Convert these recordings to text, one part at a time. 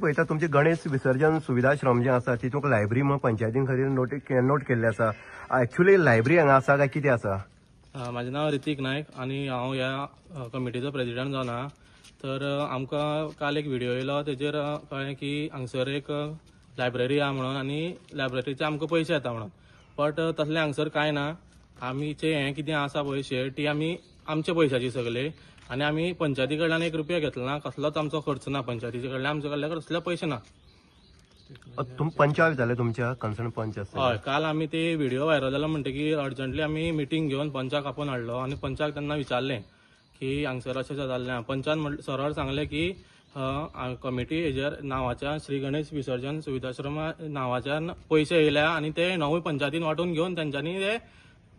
पळयता तुमचे गणेश विसर्जन सुविधाश्रम जे आसा तितूंक लायब्ररी म्हणून पंचायतीन खातीर नोट केल्ले आसा. एक्चुअली लायब्ररी हांगा आसा काय कितें आसा? म्हाजें नांव ऋतिक नायक आनी हांव ह्या कमिटीचो प्रेजिडंट जावन आहा. तर आमकां काल एक व्हिडियो येयलो, तेजेर कळ्ळें की हांगसर एक लायब्ररी आहा म्हणून आनी लायब्ररीचे आमकां पयशे येता म्हणून. बट तसलें हांगसर कांय ना. आमीचे हें कितें आसा पळय शेड ती आमी आमच्या पयशाची सगळे आनी आमी पंचायती कडल्यान एक रुपया घेतलो ना, कसलोच आमचो खर्च ना. पंचायतीचे कडल्यान आमच्या कडल्यान कसले पयशे ना. पंचायत जाले तुमच्या कन्सर्न पंच आसा? हय, काल आमी ते व्हिडिओ व्हायरल जालो म्हणटकीर अर्जंटली आमी मिटींग घेवन पंचाक आपोवन हाडलो आनी पंचाक तेन्ना विचारलें की हांगसर अशें जाल्लें. पंचान सरळ सांगलें की कमिटी हेजेर नांवाच्या श्री गणेश विसर्जन सुविधाश्रम नांवाच्यान पयशे येयल्या आनी ते णवूय पंचायतीन वांटून घेवन तेंच्यांनी ते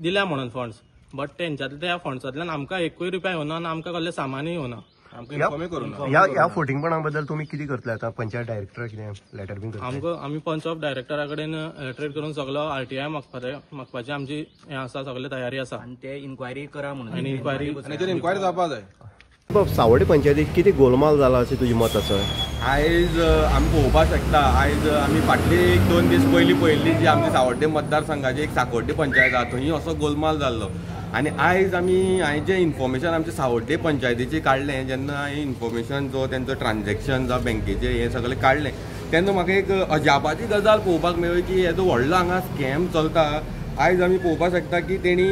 दिल्या म्हणून फंड्स. बट तेंच्यांतल्या त्या फंड्सांतल्यान आमकां एकूय रुपया येवना आनी आमकां कसलें सामानूय येवना. ह्या फोटिंगपणा बद्दल तुमी कितें करतले आतां? पंचायत डायरेक्टर कितें लेटर बीन करतले? आमकां आमी पंच ऑफ डायरेक्टरा कडेन लेटर करून सगलो आरटीआय मागपाची आमची हें आसा, सगळे तयारी आसा आनी ते इन्क्वायरी करा म्हणून. आनी इन्क्वायरी जावपा जाय. सावडे पंचायतीक कितें गोलमाल जाला अशें तुजें मत आसा? आयज आमी पळोवपाक शकता, आयज आमी फाटले एक दोन दीस पयलीं पळयल्ली जी आमची सावड्डे मतदारसंघाची एक साकोड्डे पंचायत आहा थंय असो गोलमाल जाल्लो. आनी आयज आमी हांवें जें इन्फॉर्मेशन आमचे सावड्डे पंचायतीचें काडलें, जेन्ना हांवें इन्फॉर्मेशन जो तेंचो ट्रान्झॅक्शन जावं बँकेचें हें सगळें काडलें तेन्ना म्हाका एक अजापाची गजाल पळोवपाक मेळ्ळी की हेजो व्हडलो हांगा स्कॅम चलता. आयज आमी पळोवपाक शकता की तेणी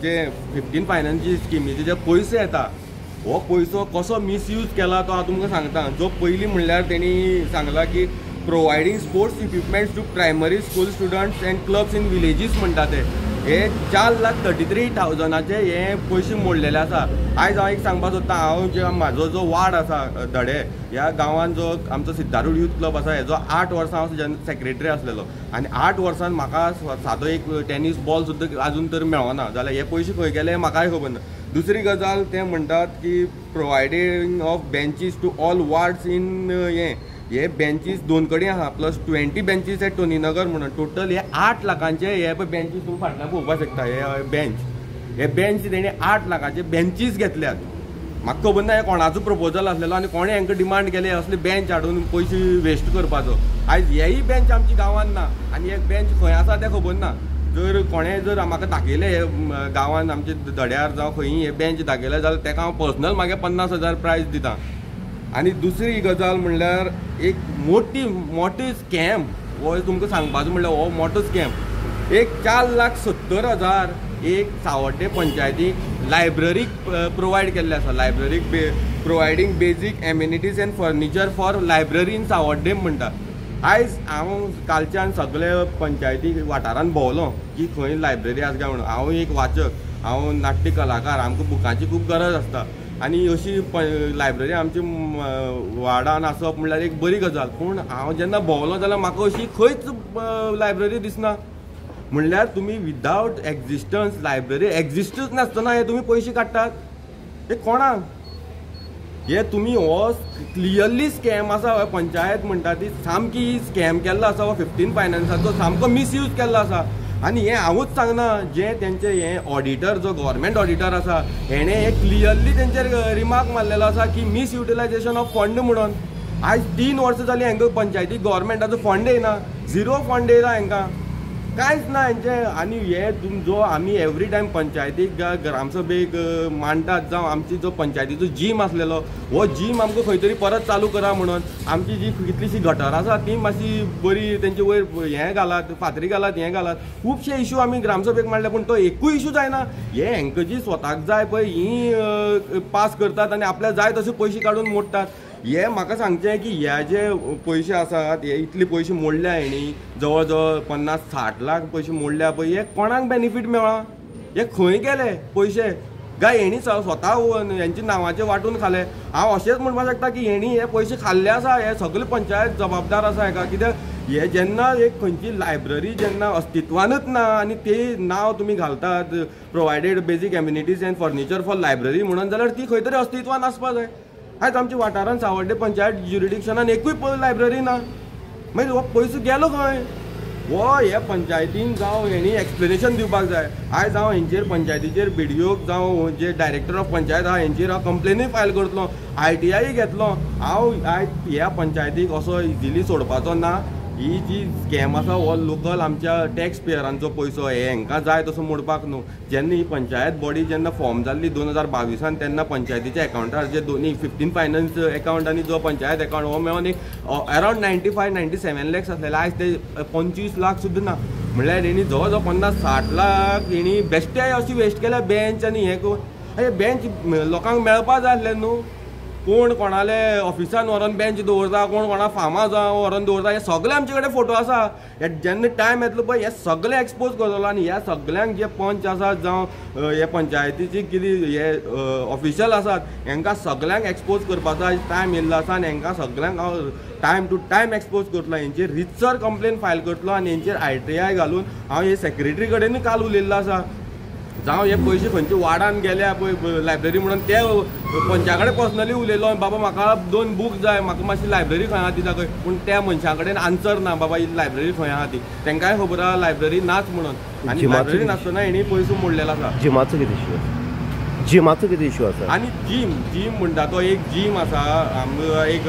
जे 15 फायनान्स स्किमीचे जे पयशे येता हो पयसो कसो मिसयूज केला तो हांव तुमकां सांगता. जो पयलीं म्हणल्यार तेणी सांगला की providing sports equipments to primary school students and clubs in villages म्हणटा ते हे 4,33,000 हे पयशे मोडलेले आसा. आयज हांव एक सांगपाक सोदता, हांव जे म्हाजो जो वार्ड आसा धडे ह्या गांवान जो आमचो सिद्धारूढ यूथ क्लब आसा हेजो 8 वर्सां हांव सेक्रेटरी आसलेलो आनी 8 वर्सान म्हाका सादो एक टेनीस बॉल सुद्दां आजून तर मेळना जाल्यार हे पयशे खंय गेले म्हाकाय खबर ना. दुसरी गजाल ते म्हणटात की providing of benches to all wards in हे बेंचीस दोन कडेन आहा प्लस 20 बेंचीस एट टोनीनगर म्हणून टोटल हे 8 लाखांचे हे पळय बेंचीस तुमी फाटल्यान पळोवपाक शकता. हे बेंच हे बेंच तेणी 8 लाखाचे बेंचीस घेतल्यात. म्हाका खबर ना हे कोणाचो प्रपोजल आसलेलो आनी कोणें हांकां डिमांड केले असले बेंच हाडून पयशे वेस्ट करपाचो. आयज हेय बेंच आमच्या गांवान ना आनी एक बेंच खंय आसा तें खबर ना. जर कोणें जर म्हाका दाखयलें हे गांवान आमच्या धड्यार जावं खंयी हे बेंच दाखयले जाल्यार तेका हांव पर्सनल मागीर 50,000 प्रायज दिता. आनी दुसरी गजाल म्हणल्यार एक मोठी स्कॅम हो तुमकां सांगपाचो म्हणल्यार हो मोठो स्कॅम एक 4,70,000 एक सावड्डे पंचायतीक लायब्ररीक प्रोवायड केल्ले आसा. लायब्ररीक providing basic amenities and furniture for library in Sawarde म्हणटा. आयज हांव कालच्यान सगळे पंचायती वाठारान भोंवलो की खंय लायब्ररी आसा काय म्हणून. हांव एक वाचक, हांव नाट्य कलाकार, आमकां बुकांची खूब गरज आसता आनी अशी लायब्ररी आमच्या वार्डान आसप म्हणल्यार एक बरी गजाल. पूण हांव जेन्ना भोंवलो जाल्यार म्हाका अशी खंयच लायब्ररी दिसना. म्हणल्यार तुमी विदावट एक्झिस्टन्स लायब्ररी एक्झिस्टच नासतना हे तुमी पयशे काडटात हे कोणाक? हे तुमी हो क्लियरली स्कॅम आसा. पंचायत म्हणटा ती सामकी स्कॅम केल्लो आसा, हो 15 फायनान्साचो सामको मिसयूज केल्लो आसा. आनी हें हांवूच सांगना, जे तेंचे हे ऑडिटर जो गव्हर्मेंट ऑडिटर आसा हेणें हे क्लियरली तेंचेर रिमार्क मारलेलो आसा की मिसयुटिलायजेशन ऑफ फंड म्हणून. आयज 3 वर्सां जालीं हांकां पंचायतीक गव्हर्मेंटाचो फंड येयना, 0 फंड येयला हांकां, कांयच ना हेंचें. आनी हे जो आमी एवरी टायम पंचायतीक ग्रामसभेक मांडटात जावं आमची जो पंचायतीचो जीम आसलेलो हो जीम आमकां खंय तरी परत चालू करा म्हणून. आमची जी कितलीशी गटर आसा ती मातशी बरी तेंचे वयर हें घालात, फातरी घालात, हें घालात. खुबशे इशू आमी ग्रामसभेक मांडले पूण तो एकूय इशू जायना. हे हांकां जी स्वताक जाय पळय ही पास करतात आनी आपल्याक जाय तशे पयशे काडून मोडटात. हे म्हाका सांगचें की हे जे पयशे आसात हे इतले पयशे मोडल्या हेणी जवळ जवळ 50-60 लाख पयशे मोडल्या पळय, हे कोणाक बेनिफीट मेळ्ळा? हे खंय गेले पयशे? काय हेणी स्वता हेंच्या नांवाचे वांटून खाले? हांव अशेंच म्हणपाक शकता की हेणी हे पयशे खाल्ले आसा. हे सगळे पंचायत जबाबदार आसा हेका. कित्याक हे जेन्ना एक खंयची लायब्ररी जेन्ना अस्तित्वानच ना आनी ते नांव तुमी घालतात provided basic amenities and furniture for library म्हणून जाल्यार ती खंय तरी अस्तित्वान आसपा जाय. आयज आमच्या वाठारान सावड्डे पंचायत ज्युरिडिक्शनान एकूय लायब्ररी ना, मागीर हो पयसो गेलो खंय? हो हे पंचायतीन जावं हेणी एक्सप्लेनेशन दिवपाक जाय. आयज हांव हेंचेर पंचायतीचेर बीडीओक जावं जे डायरेक्टर ऑफ पंचायत आहा हेंचेर हांव कंप्लेनूय फायल करतलो, आरटीआय घेतलो. हांव आयज ह्या पंचायतीक असो इजिली सोडपाचो ना. ही जी स्कॅम आसा हो लोकल आमच्या टॅक्स पेयरांचो पयसो, हे हेंकां जाय तसो मोडपाक न्हू. जेन्ना ही पंचायत बॉडी जेन्ना फॉर्म जाल्ली 2022 तेन्ना पंचायतीच्या एकावंटार जे दोनी 15 फायनान्स एकावंट आनी जो पंचायत एकावंट हो मेळोन एक अरावंड 95-97 लॅक्स आसलेले, आयज ते 25 लाख सुद्दां ना. म्हणल्यार हेणी जवळ जवळ 50-60 लाख हेणी बेश्टे अशी वेस्ट केल्या बेंच आनी हें करून. हे बेंच लोकांक मेळपा जाय आसले न्हू. कोण कोणाले ऑफिसान व्हरोन बेंच दवरता, कोण कोणा फार्मा व्हरोन दवरता, हे सगळे आमचे कडेन फोटो आसा. हे जेन्ना टायम येतलो पळय हे सगळे एक्सपोज करतलो आनी ह्या सगळ्यांक जे पंच आसात जावं हे पंचायतीची कितें हे ऑफिशियल आसात हेंकां सगळ्यांक एक्सपोज करपाचो आयज टायम येयल्लो आसा आनी हेंकां सगळ्यांक हांव टायम टू टायम एक्सपोज करतलो. हेंचेर रितसर कंप्लेन फायल करतलो आनी हेंचेर आरटीआय घालून हांव हे सेक्रेटरी कडेनूय काल उलयल्लो आसा. जावं हे पयशे खंयचे वार्डान गेल्या पळय लायब्ररी म्हणून ते पंचा कडेन पर्सनली उलयलो, बाबा म्हाका 2 बूक जाय, म्हाका मातशी लायब्ररी खंय आहा ती दाखय. पूण त्या मनशा कडेन आन्सर ना, बाबा ही लायब्ररी खंय आहा ती, तांकांय खबर आहा लायब्ररी नाच म्हणून. आनी लायब्ररी नासतना हेणी पयसो मोडलेलो आसा. जिमाचो कितें इश्यू आसा? जिमाचो कितें इश्यू आसा? आनी जीम जीम म्हणटा तो एक जीम आसा, आमकां एक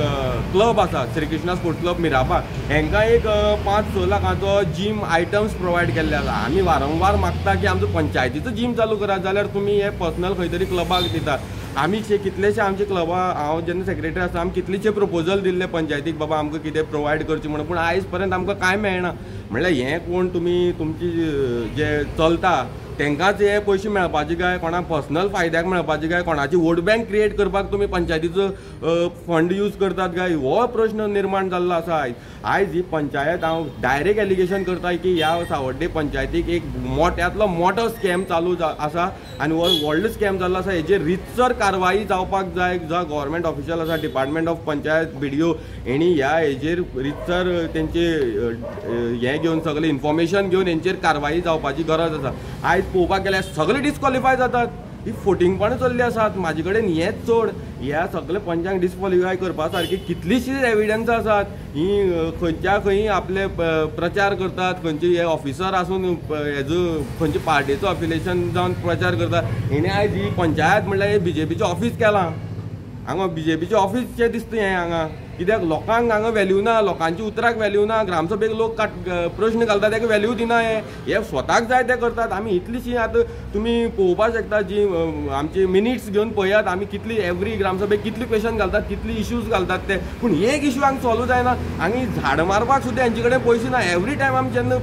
क्लब आसा श्रीकृष्णा स्पोर्ट्स क्लब मिराबा, हेंकां एक 5-6 लाखांचो जीम आयटम्स प्रोवायड केल्ले आसा. आमी वारंवार मागता की आमचो पंचायतीचो जीम चालू करात, जाल्यार तुमी हे पर्सनल खंय तरी क्लबाक दितात. आमी कितलेशे आमचे क्लबा, हांव जेन्ना सेक्रेटरी आसता आमी कितलेशे प्रपोजल दिल्ले पंचायतीक, बाबा आमकां कितें प्रोवायड करचें म्हणून, पूण आयज पर्यंत आमकां कांय मेळना. म्हणल्यार हें कोण तुमी तुमची जे चलता तांकांच हे पयशे मेळपाचे काय, कोणाक पर्सनल फायद्याक मेळपाचे काय, कोणाची वोट बँक क्रिएट करपाक तुमी पंचायतीचो फंड यूज करतात काय, हो प्रश्न निर्माण जाल्लो आसा आयज. आयज ही पंचायत हांव डायरेक्ट एलिगेशन करता की ह्या सावड्डे पंचायतीक एक मोट्यांतलो मोटो स्कॅम चालू आसा आनी हो व्हडलो स्कॅम जाल्लो आसा. हेजेर रितसर कारवाई जावपाक जाय. जो गव्हर्मेंट ऑफिशियल आसा डिपार्टमेंट ऑफ पंचायत बीडीओ हेणी ह्या हेजेर रितसर तेंचे हें घेवन सगळें इन्फॉर्मेशन घेवन हेंचेर कारवाई जावपाची गरज आसा. आयज पळोवपाक गेल्यार सगळे डिस्क्वॉलिफाय जातात, ही फोटिंगपणां चल्ली आसात. म्हाजे कडेन हेंच चड ह्या सगळे पंचांक डिस्क्वॉलिफाय करपा सारकी कितलीशीच एविडन्स आसात. ही खंयच्या खंय आपले प्रचार करतात, खंयचे हे ऑफिसर आसून हेजो खंयचे पार्टीचो अफिलिएशन जावन प्रचार करतात. हेणे आयज ही पंचायत म्हणल्यार हे बीजेपीचें ऑफीस केलां, हांगा बीजेपीचें ऑफीस चें दिसता हें हांगा. कित्याक लोकांक हांगा व्हॅल्यू ना, लोकांच्या उतराक व्हॅल्यू ना, ग्रामसभेक लोक प्रश्न घालता ताका व्हॅल्यू दिना. हे हे स्वताक जाय ते करतात. आमी इतलीशी आतां तुमी पळोवपाक शकता जी आमची मिनिट्स घेवन पळयात आमी कितली एवरी ग्रामसभेक कितली क्वेश्चन घालतात, कितली इश्यूज घालतात ते, पूण एक इश्यू हांगा सॉल्व जायना. आनी झाडां मारपाक सुद्दां हेंचे कडेन पयशे ना. एवरी टायम आमी जेन्ना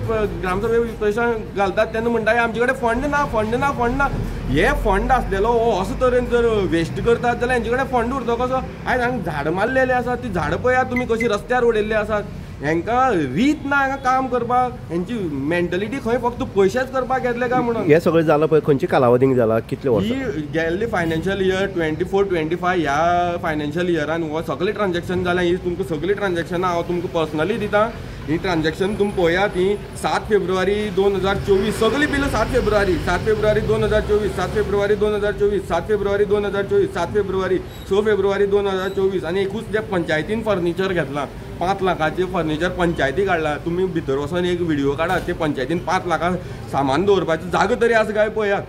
ग्रामसभेक क्वेश्चन घालतात तेन्ना म्हणटा आमचे कडेन फंड ना, फंड ना, फंड ना. हे फंड आसलेलो हो असो तरेन जर वेस्ट करतात जाल्यार हेंचे कडेन फंड उरता कसो? आयज हांगा झाडां मारलेले आसात, ती झाडां पळयात तुमी कशी रस्त्यार उडयल्ली आसात. हेंकां रीत ना हांगा काम करपाक, हेंची मेंटलिटी खंय फक्त पयशेच करपाक येतले काय म्हणून. हें सगळें जालां पळय खंयच्या कालावधीक जालां, कितले वर्सां? ही गेल्ली फायनान्शियल इयर 24-25 ह्या फायनान्शियल इयरान हो सगळें ट्रान्जॅक्शन जालें. ही तुमकां सगळीं ट्रान्जॅक्शनां हांव तुमकां पर्सनली दिता. ही ट्रान्जॅक्शन तुमी पळयात, ही 7 फेब्रुवारी 2024 सगळीं बिलां 7 फेब्रुवारी, 7 फेब्रुवारी 2024, 7 फेब्रुवारी 2024, 7 फेब्रुवारी 2024, 7 फेब्रुवारी, 6 फेब्रुवारी 2024. आनी एकूच जे पंचायतीन फर्निचर घेतलां 5 लाखाचें फर्निचर पंचायतीक हाडलां. तुमी भितर वचोन एक व्हिडियो काडात, ते पंचायतीन 5 लाखां सामान दवरपाचो जागो तरी आसा काय पळयात.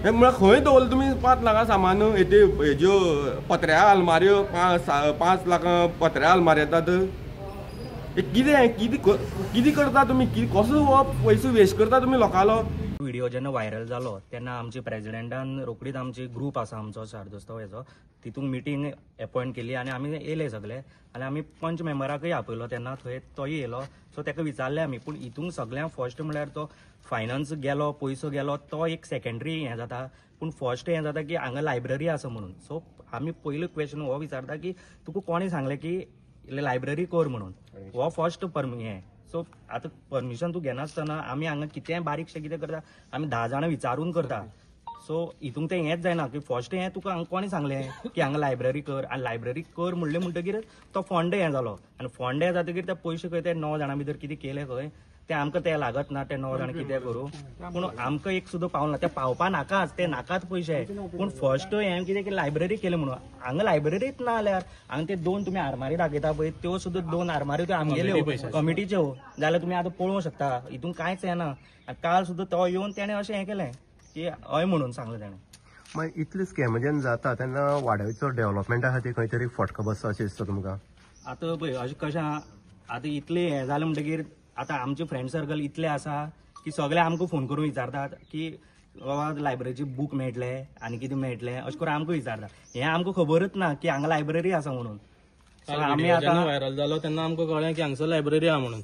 हें म्हळ्यार खंय दवरलें तुमी 5 लाखां सामान? हेते हेज्यो पत्र्या आलमाऱ्यो 5 लाखां पत्र्या आलमारी येतात. कितें कितें कितें करता तुमी? कसो हो पयसो वेस्ट करता तुमी लोकांलो? व्हिडिओ जेन्ना व्हायरल जालो तेन्ना आमचे प्रेजिडेंटान रोखडीच आमची ग्रूप आसा आमचो शारदोत्सव हेजो, तितूंत मिटींग एपॉयंट केली आनी आमी येयले सगळे आनी आमी पंच मेंबराकय आपयलो तेन्ना थंय तोय येयलो. सो ताका विचारलें आमी, पूण हितूंत सगळ्यांत फर्स्ट म्हणल्यार तो फायनान्स गेलो, पयसो गेलो, तो एक सेकेंडरी हें जाता, पूण फर्स्ट हें जाता की हांगा लायब्ररी आसा म्हणून. सो आमी पयलो क्वेश्चन हो विचारता की तुका कोणें सांगलें की लायब्ररी कर म्हणून, हो फर्स्ट हें. सो आतां परमिशन तूं घेनासतना आमी हांगा कितेंय बारीकशें कितें करता, आमी 10 जाणां विचारून करता. सो हितूंत तें हेंच जायना की फर्स्ट हें तुका हांगा कोणें सांगलें की हांगा लायब्ररी कर, आनी लायब्ररी कर म्हणलें म्हणटकीर तो फंड हें जालो, आनी फंड हें जातकीर ते पयशे खंय ते 9 जाणां भितर कितें केलें खंय ते आमकां ते लागत ना ते 9 जाण कितें करूं, पूण आमकां एक सुद्दां पावना, ते पावपा नाकाच, ते नाकाच पयशे. पूण फर्स्ट हें कितें की लायब्ररी केली म्हणून हांगा लायब्ररीच ना जाल्यार हांगा ते 2 तुमी आरमारी दाखयता पळय, त्यो सुद्दां 2 आरमारी त्यो आमगेल्यो कमिटीच्यो, जाल्यार तुमी आतां पळोवंक शकता हितून कांयच येना. काल सुद्दां तो येवन तेणें अशें हें केलें की हय म्हणून सांगलें तेणें. मागीर इतले स्कॅम जेन्ना जाता तेन्ना वाड्याचो डेव्हलपमेंटा खातीर खंय तरी फटको बसता अशें दिसता तुमकां? आतां पळय अशें कशें आतां इतलें हें जालें म्हणटकीर आतां आमचे फ्रेंड सर्कल इतले आसा की सगळे आमकां फोन करून विचारतात की बाबा लायब्ररीचे बूक मेळटले आनी कितें मेळटलें अशें करून आमकां विचारतात. हें आमकां खबरूच ना की हांगा लायब्ररी आसा म्हणून. आमी आतां व्हायरल जालो तेन्ना आमकां कळ्ळें की हांगसर लायब्ररी आहा म्हणून,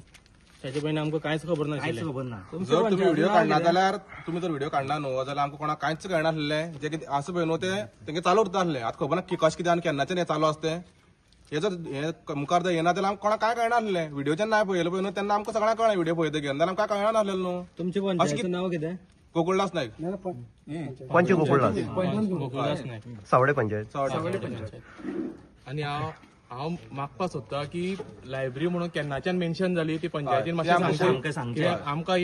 त्याचे पयलीं आमकां कांयच खबर नाशिल्लें. खबर ना. जर तुमी व्हिडिओ काडना जाल्यार, तुमी जर व्हिडिओ काडना न्हू जाल्यार आमकां कोणाक कांयच कळनासलें. जें कितें आसा पळय न्हू तें तेंगे चालू उरता आसलें. आतां खबर ना की कशें कितें आनी केन्नाच्यान हें चालू आसा तें. हे जर हे मुखार जर येना जाल्यार आमकां कोणाक कांय कळनासलें. व्हिडिओ जेन्ना हांवें पळयलो पळय न्हू तेन्ना आमकां सगळ्यांक कळ्ळें. व्हिडिओ पळयतकीर जाल्यार आमकां कळनासलें न्हू. तुमचें पंचायतीचें नांव कितें? गोकुळदास नायक. पंच गोकुळदास नायक, सावडे पंचायत. सावडे पंचायत. आनी हांव मागपाक सोदता की लायब्ररी म्हणून केन्नाच्यान मेन्शन जाली ती पंचायतीन मातशें सांगचें आमकां.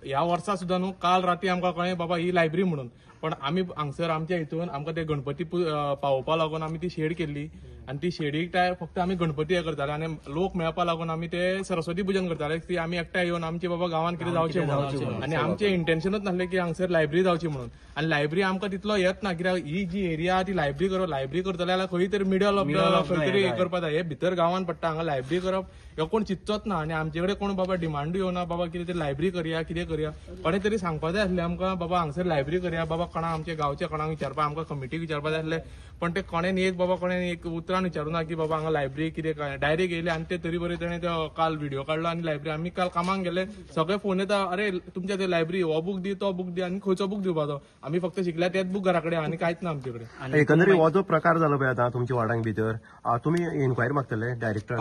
ह्या वर्सा सुद्दां न्हू काल राती आमकां कळ्ळें बाबा ही लायब्ररी म्हणून, पण आमी हांगसर आमच्या हितून आमकां ते गणपती पावोवपा लागून आमी ती शेड केल्ली आनी ती शेडीक टायर फक्त आमी गणपती हे करताले आनी लोक मेळपा लागून आमी ते सरस्वती पुजन करताले की आमी एकठांय येवन आमचे बाबा गांवान कितें जावचें म्हणून. आनी आमचें इंटेन्शनूच नासलें की हांगसर लायब्ररी जावची म्हणून. आनी लायब्ररी आमकां तितलो येत ना कित्याक ही जी एरिया ती लायब्ररी करप, लायब्ररी करतले जाल्यार खंय तरी मिडल ऑफ खंय तरी हें करपा जाय. हे भितर गांवान पडटा, हांगा लायब्ररी करप हे कोण चिंतचोच ना. आनी आमचे कडेन कोण बाबा डिमांडूय येवना बाबा कितें तरी लायब्ररी करया कितें करया, कोणें तरी सांगपा जाय आसलें आमकां बाबा हांगसर लायब्ररी करया बाबा कोणा आमच्या गांवच्या कोणाक विचारपा, आमकां कमिटीक विचारपा जाय आसलें. पण ते कोणें एक बाबा कोणें एक उतरान विचारूना की बाबा हांगा लायब्ररी कितें काय, डायरेक्ट येयले आनी ते तरी बरें तेणें तो काल व्हिडिओ काडलो आनी लायब्ररी. आमी काल कामाक गेले सगळे फोन येता, अरे तुमच्या ते लायब्ररी हो बूक दी तो बूक दी आनी खंयचो बूक दिवपाचो, आमी फक्त शिकल्या तेच बूक घरा कडेन आनी कांयच ना आमचे कडेन. एकंदरीत हो जो प्रकार जालो पळय आतां तुमच्या वार्डांक भितर, तुमी इन्क्वायरी मागतले डायरेक्टर?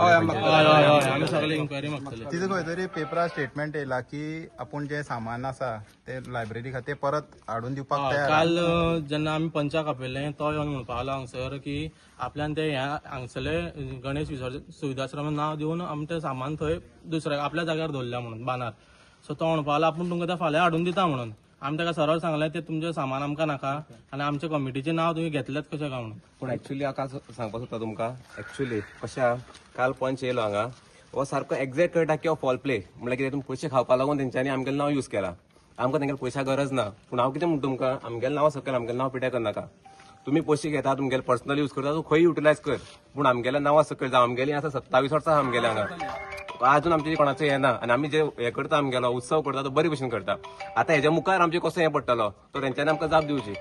आमी सगळे इन्क्वायरी मागतले. तितून खंय तरी पेपरार स्टेटमेंट येयला की आपूण जें सामान आसा तें लायब्ररी खातीर परत हाडून दिवपाक तयार. काल जेन्ना आमी पंचाक आपयलें तो येवन म्हणपाक लागलो हांगसर की आपल्यान ते ह्या हांगसरले गणेश विसर्जन सुविधाश्रम नांव दिवन आमी तें सामान थंय दुसऱ्या आपल्या जाग्यार दवरल्या म्हणून बांदार. सो तो म्हणपाक लागलो आपूण तुमकां तें फाल्यां हाडून दिता म्हणून. आमी ताका सरळ सांगलें तें तुमचें सामान आमकां नाका आनी आमच्या कमिटीचें नांव तुमी घेतलेंच कशें काय म्हणून. पूण एक्चुअली हांव काल सांगपाक सोदता तुमकां, एक्चुअली कशें काल पंच येयलो हांगा, हो सारको एग्जॅक्ट कळटा की हो फॉल प्ले म्हणल्यार कितें तुमी पयशे खावपा लागून तेंच्यांनी आमगेलें नांव यूज केलां. आमकां तेंगेले पयशा गरज ना, पूण हांव कितें म्हणटा तुमकां, आमगेलें नांव सकयल आमगेलें नांव पिड्यार करनाका. तुमी पयशे घेता तुमगेले पर्सनल यूज करता, तूं खंय युटिलायज कर, पूण आमगेल्या नांवा सकयल जावं. आमगेली आसा 27 वर्सां आमगेले हांगा, अजून आमचे कोणाचो येना आनी आमी जे हे करता आमगेलो उत्सव करता तो बरे भशेन करता. आतां हेज्या मुखार आमचें कसो हें पडटलो तो तेंच्यांनी आमकां जाप दिवची.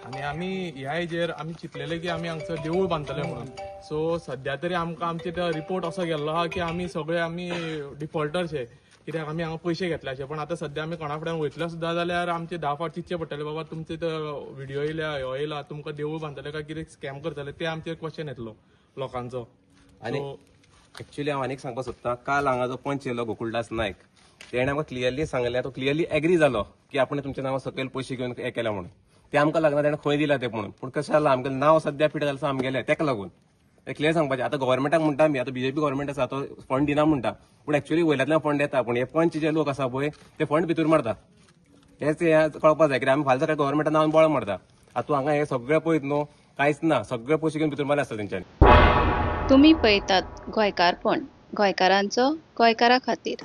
आनी आमी ह्या हेजेर आमी चिंतलेले की आमी हांगसर देवूळ बांदतले म्हणून. सो सद्या तरी आमकां आमचे तो रिपोर्ट असो गेल्लो आहा की आमी सगळे आमी डिफॉल्टरशे, कित्याक आमी हांगा पयशे घेतले अशे. पण आतां सद्या आमी कोणा फुड्यान वयतले सुद्दां जाल्यार आमचे 10 फावट चिंतचे पडटले बाबा तुमचे तो व्हिडिओ येयल्या हो येयला, तुमकां देवूळ बांदतले काय कितें स्कॅम करतले ते आमचेर क्वेश्चन येतलो लोकांचो. आनी एक्चुअली हांव आनीक सांगपाक सोदता, काल हांगा जो पंच येयलो गोकुळदास नायक, तेणें आमकां क्लियरली सांगलें, तो क्लियरली एग्री जालो की आपण तुमच्या नांवा सकयल पयशे घेवन हें केलें म्हणून. ते आमकां लागना तेणें खंय दिलां तें म्हणून, पूण कशें जालां आमगेलें नांव सद्या फिट जालां आमगेलें, तेका लागून तें क्लियर सांगपाचें. आतां गव्हर्मेंटाक म्हणटा आमी, आतां बीजेपी गव्हर्मेंट आसा तो फंड दिना म्हणटा, पूण एक्चुअली वयल्यांतल्यान फंड येता, पूण हे पंच जे लोक आसा पळय ते फंड भितर मारता. हेच हें कळपाक जाय, कित्याक आमी फाल्यां सकाळी गव्हर्मेंटा नांवान बळ मारता. आतां तूं हांगा हें सगळें पळयत न्हू, कांयच ना, सगळे पयशे घेवन भितर मारले आसता तेंच्यांनी. तुमी पळयतात गोंयकारपण, गोंयकारांचो गोंयकारा खातीर.